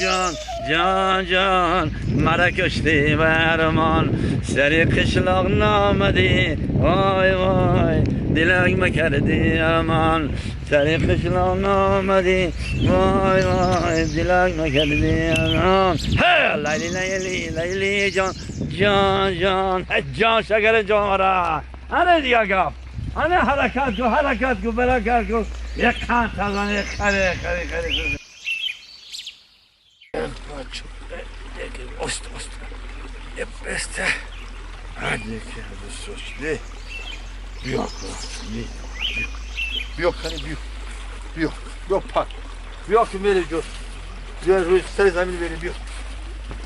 جان جان جان مرا کشتی برمان سری قشلاق نامدی وای وای دلک مکردی امان سری قشلاق نامدی وای وای دلک مکردی امان لیلی لیلی لیلی جان جان جان جان شکر جان مرا آره دیگه گفت آره حرکت کو حرکت کو برکت کو یک خان تازه خره خره خره ост ост епесте биё биё кани биё биё биё пак биё ки мери ҷо биё рӯи сари замин мерем биё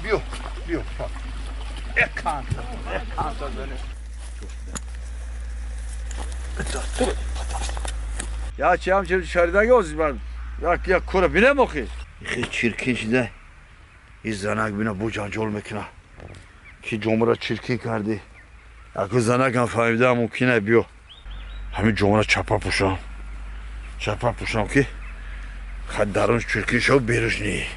биё биё пак як хан тазане я чи ҳам чи шаридаги ози ман як як кора бинем охи хе чиркин шида ин занак бина бо ҷанҷол мекуна ки ҷомаро чиркин кардӣ яку занакам фаҳмида мумкина биё ҳамин ҷомаро чапа пӯшам чапа пӯшам ки дарунш чиркин шав беруш не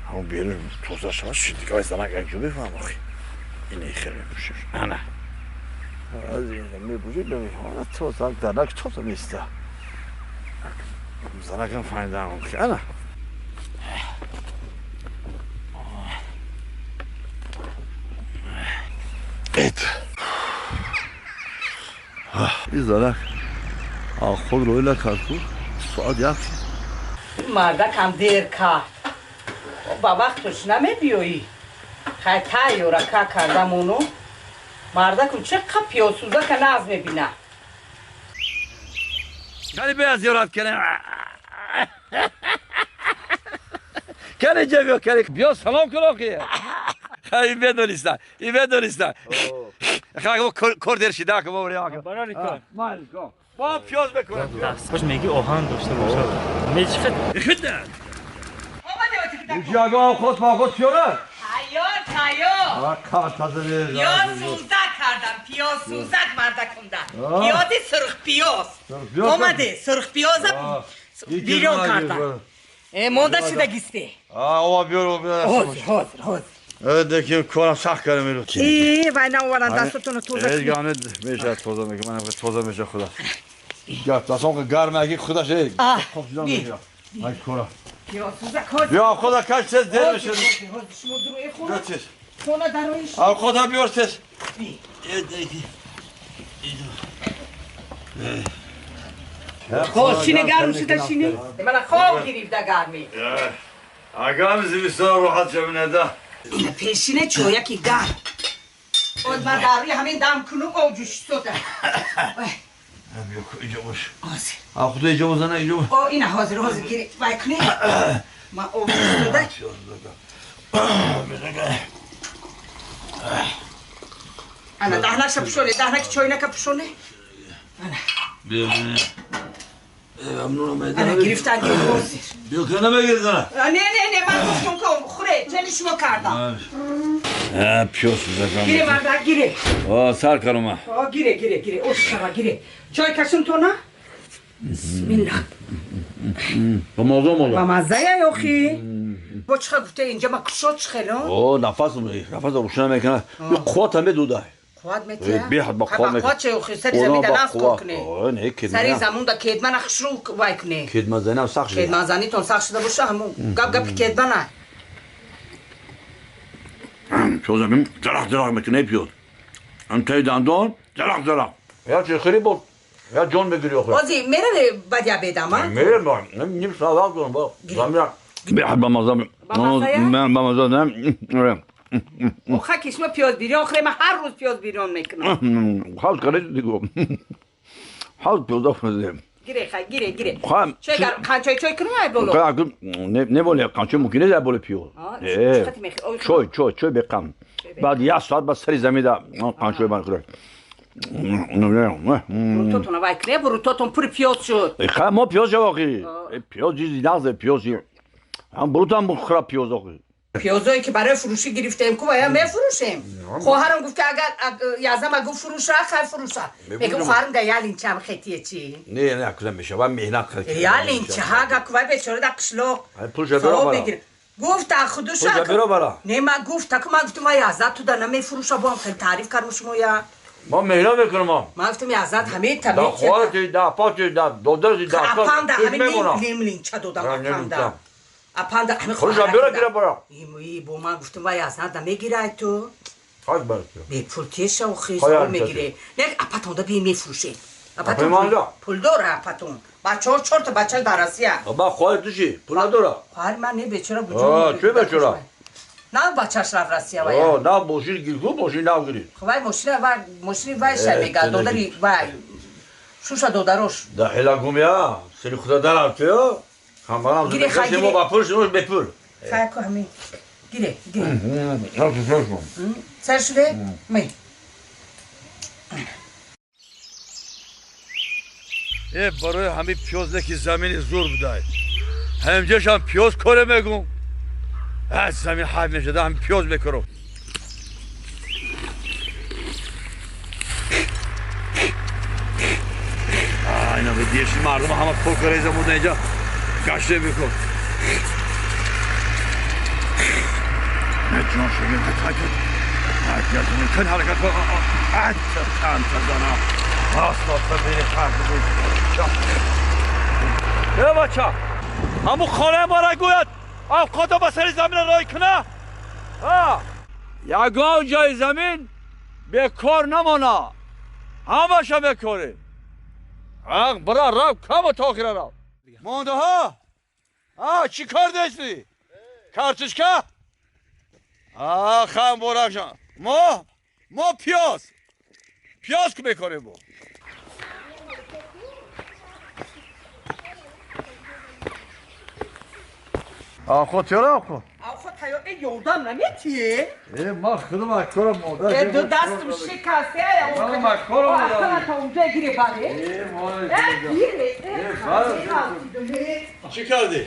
ҳамон беруш тоза шава дигар занак якҷо бифаҳм охи ин хел мепӯшиш ана мепӯши намефаҳм тоза дарак тоза неста занакам фаҳмида охи ана ин занак худ рӯй накард ку соат як мардакам дер кард ба вақташ намебиёӣ хай тайёра ка кардам ону мардакум чӣ қа пиёзсӯзака нағз мебина кани бия зиёрат кунем кани ҷа биё кани биё салом кун охи ин медониста ин медониста кор дер шида با پیاز بکنم دستخوش میگی آهن داشته باشد میچخد جاگاه خود با خود پیاره تیار تیار پیاز سوزک کردم پیاز سوزک مردکم پیاز سرخ پیاز اومده سرخ پیاز بیرون کردم مونده شده گیسته آه بیار بیار حاضر حاضر حاضر دکی کارم سخت کردم اینو ای وای نه اورن دستتون رو توزه کنید هیچ میشه توزه میگه من توزه میشه خدا گفت اصلا گرم اگه خودش ای خب جان میشه ای کورا بیا خدا کش چیز دیر میشه شما دروی خونه خونه درویش خدا بیار چیز خب شینه گرم شده شینه من خواب گرفته گرمی اگه زمستان راحت شم نده اینا پیشینه چویکی گرم باز من در روی همین دم کنم او جوش سوده اینجا باش خدا اینجا بزنه اینجا باش او اینا حاضر حاضر گیری وای کنی ما او جوش سوده انا دهنش پوشونه دهنک چای نکه پوشونه انا ممنونم انا گرفتن گیر حاضر بیا که نمیگیری زنه نه نه نه من گفتم که خوره چلی شما کردم پیاز سوزکم گیره مردک گیره سر کارم گیره گیره گیره اوش شما گیره چای کشم تو نه بسم الله با مزه مالا با مزه یاخی با چه گفته اینجا ما کشاد چخلو او نفس نفس روشن میکنه یه قوت هم دوده قوت میتیه بیحد با قوت میکنه قوت چه یاخی سری زمین در نفس کار کنه سری زمون دا کدمن خشرو وای کنه کدمن زنی هم سخت شده کدمن زنی تون سخت شده باشه همون گپ گپ کدمنه پیاز همین درخت درخت میکنه پیاز هم تای دندان درخت درخت یا چه خیلی بود یا جان بگیری آخه بازی میره بدیا بدم ها میره نیم ساعت وقت دارم با زمین بیحد با مزه من با مزه نه آخه کشما پیاز بیریان خیلی من هر روز پیاز بیریان میکنم حال کرده دیگه حال پیاز آفرده گیره خیلی گیره گیره چای قنچای چای کنم ای بالا نه بالا قنچای ممکنه در بالا پیاز چای چای چای بقم بعد یک ساعت بعد سری زمین در قنچای من خورد بروتاتون وای کنه بروتاتون پر پیاز شد خیلی ما پیاز واقعی پیاز چیزی نغزه پیازی هم بروت هم خراب پیاز آخی پیازایی که برای فروشی گرفتیم کو باید میفروشیم. خواهرم گفت که اگر یازم گفت فروشه خیر فروشه. میگم خواهرم ده یالین چه هم خیتیه چی؟ نه نه کدام میشه و مهنت خیلی. یالین چه ها گا کوی بیچاره در قشلاق. پولش برام. بگیر. Гуфт худуша. Не ма гуфт, ку ман гуфтам вай азат ту да намефурӯша, бо ҳам хеле таъриф кардам шумоя. Ма меҳнат мекунам. Ман гуфтам азат ҳамин та Да хоҳарти, да апати, да додарти, да апанда ҳамин ним линча додам апанда. Апанда ҳамин худуша биёра гира бара. И бо ман гуфтам вай азат да мегирай ту. Хак бар ту. Бепул теша охи мегире. Не апатонда би мефурӯшем. Апатон пул дора апатон. Бачаҳо чорта бача дар Россия. Ба хоҳар ту чӣ? Пул надора? Хоҳари ман не бечора буҷо. Чӣ бечора? На бачаш рафт Россия вай. На мошин гирифт, мошин нав гирифт. Вай мошина вай мошини вай ша мега додари вай. Шуша додарош. Да ҳела гумя, сери худа дарав ту. Хамбарам мо ба пул шумо бепул. Хай ко ҳамин. Гире, гире. Сар шуде? Май. Барои ҳамин пиёз не ки замини зур будай. Ҳамҷашам пиёз коре мегум. Аз замин ҳайф мешуда, ҳамин пиёз мекорам. Айна деши мардум ҳама кор кареза буда инҷа гаште мекор. ҷон шуди ҳаракат ҳаракат кун. Э бача, ҳамун хонаи мара гӯяд авқото ба сари замина рой куна. Ягон ҷои замин бекор намона, ҳамаша бекорем. Ақ бира рав кама то охира рав. Мондаҳо чӣ кор дошти? Картошка? Хам боракшон. Мо пиёз. Пиёз ку мекорем мо. Ахо тиёра ахо. Ахо тайёр э ёрдам наметие? Э ма худам акорам модар. Э ду дастам шикаста. Ман акорам модар. Та унҷа гире баре. Э мо. Э гире. Э чӣ кардӣ?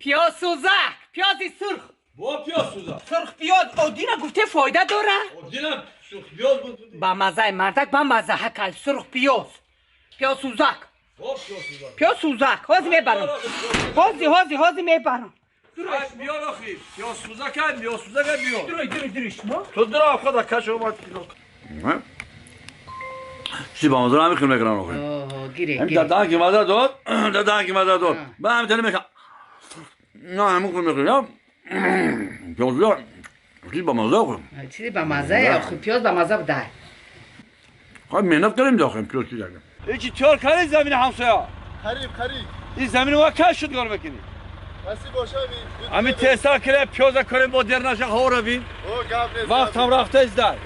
Пиёз сӯзак, пиёзи сурх. Бо пиёз сӯзак. Сурх пиёз одина гуфте фоида дора? Одина сурх пиёз буд. Ба мазаи мардак ба маза ҳакал сурх пиёз. Пиёз сӯзак. Бо пиёз сӯзак. Пиёз сӯзак. Ҳозир мебарам. Ҳозир ҳозир ҳозир мебарам. Биёр охи, пиёз сӯзак биёр, сӯзак биёр. Дуруй дуруй дуруй шумо. Ту дура худа каш омад кило. Чӣ ба маза намехӯрам мекунам охи. Оҳ, гире гире. Дадан ки маза дод, дадан ки маза дод. Ба ҳам тани мекунам. На ҳамун мекунам. Пиёз чизи ба маза охи. Чизи ба маза охи, пиёз ба маза будай. Хай меҳнат кардем охи, пиёз чиз. Ичи тиёр кардӣ замини ҳамсоя? Қариб, қариб. Ин замини мо каш шуд кор мекунӣ? Ами теса кире пиёза корем бо дер наша ҳора бин. Вақтам рафта издай.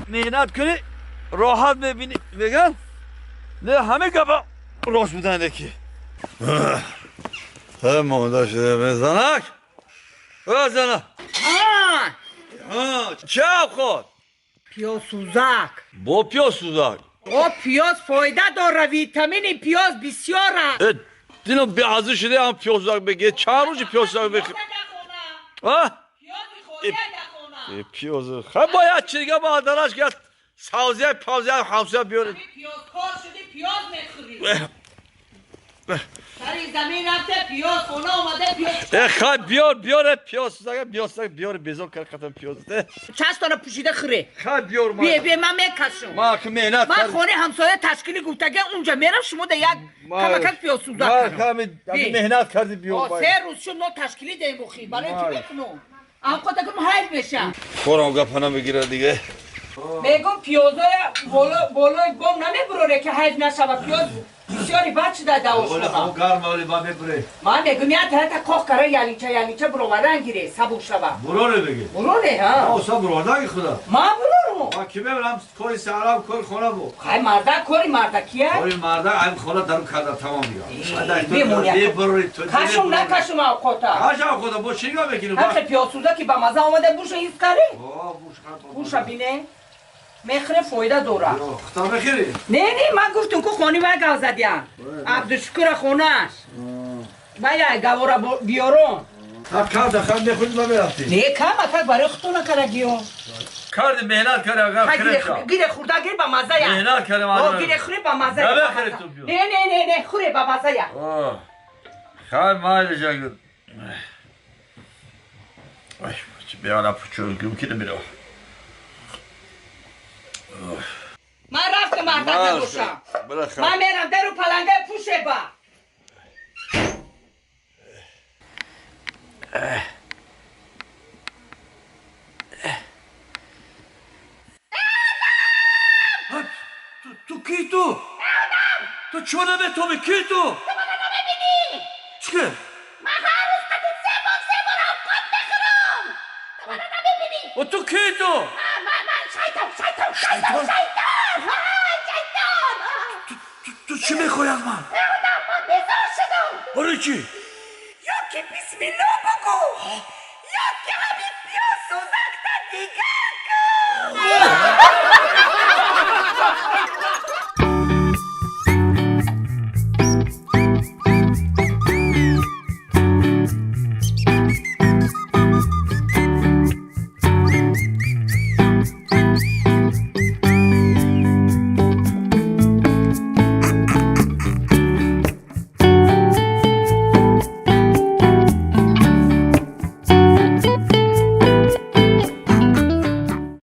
Меҳнат кунӣ роҳат мебинӣ меган не ҳама гапа рост будан ки. Монда шуда мезанак. Зана. Ҳа, ча худ? Пиёз сӯзак. Бо пиёз сӯзак. О пиёз фоида дора, витамини пиёз бисёр аст. Дино беазӣ шуда ҳам пиёз сӯзак бигир. Чанд рӯзи пиёз сӯзак бихӯр? А? Пиёз. Хай бояд чӣ дига ба дараш гирад. Савзия, павзия, ҳамсоя биёред. Пиёз кор шуди, пиёз мехӯрӣ. Сари замин рафте пиёз, хона омаде пиёз. Э хай биёр, биёр пиёз сӯзак, биёр сӯзак, биёр безор кар қатам пиёз. Чаштона пӯшида хӯре. Хай биёр ма. Бе, бе ман мекашам. Ма ки меҳнат ман хонаи ҳамсоя ташкили гуфтага унҷа мерам шумо да як камакак пиёз сӯзак. Ма ками меҳнат кардӣ биёр. Се рӯз шуд мо ташкили даем охи. Барои чӣ мекунам? Авқота кунам ҳайф меша. Хорам гапа намегирад дига. Мегум пиёзоя болои бом намебуроре ки ҳайф нашава пиёз бисёри бад шуда давошава. Гарм оли ба мебуре. Ман мегум я таята коҳ кара ялинча ялинча буровардан гире сабук шава. Буроре беги. Буроре ҳа. Оса буровардан худа. Ман бурорум. Ма ки мебарам кори сарам кори хона бу. Хай марда кори марда кия? Кори марда ай хона дару карда тамом дига. Бемонӣ. Кашум накашум авқота. Кашам авқота бо чӣ нигоҳ мекунӣ? Ҳақи пиёзсӯза ки ба маза омада буша ҳис карӣ? Буша бине. Мехӯре фоида дора. Худта мехӯрӣ? Не, не, ман гуфтум ку хони вай гав задиям. Абдушукура хонааш. Вай гавора биёрон. Ха кам да хам мехӯрӣ ба мерафтӣ? Не, кам акак барои худтона карагиё. کردی مهنت کردی آقا خرید. گیره خورده گیر با مزه یا. مهنت کردی مادر. گیره خوری با مزه. نه بخری تو بیا. نه نه نه نه خوری با مزه یا. خیر مایل جان. Ay بیارم پوچو ممکنه میره. من رفتم مردک نباشم. من میرم درو پلنگه پوشه با. تو کی تو؟ تو چون به تو کی تو؟ تو منو نمیبینی؟ چیه؟ من هر روز قد سه بار اوقات میخورم. تو منو نمیبینی؟ و تو کی تو؟ من شیطان شیطان شیطان شیطان شیطان. تو چی میخوای از من؟ من بیزار شدم. برای چی؟ یا که بسم الله بگو یا که همین بیا سوزک تا دیگر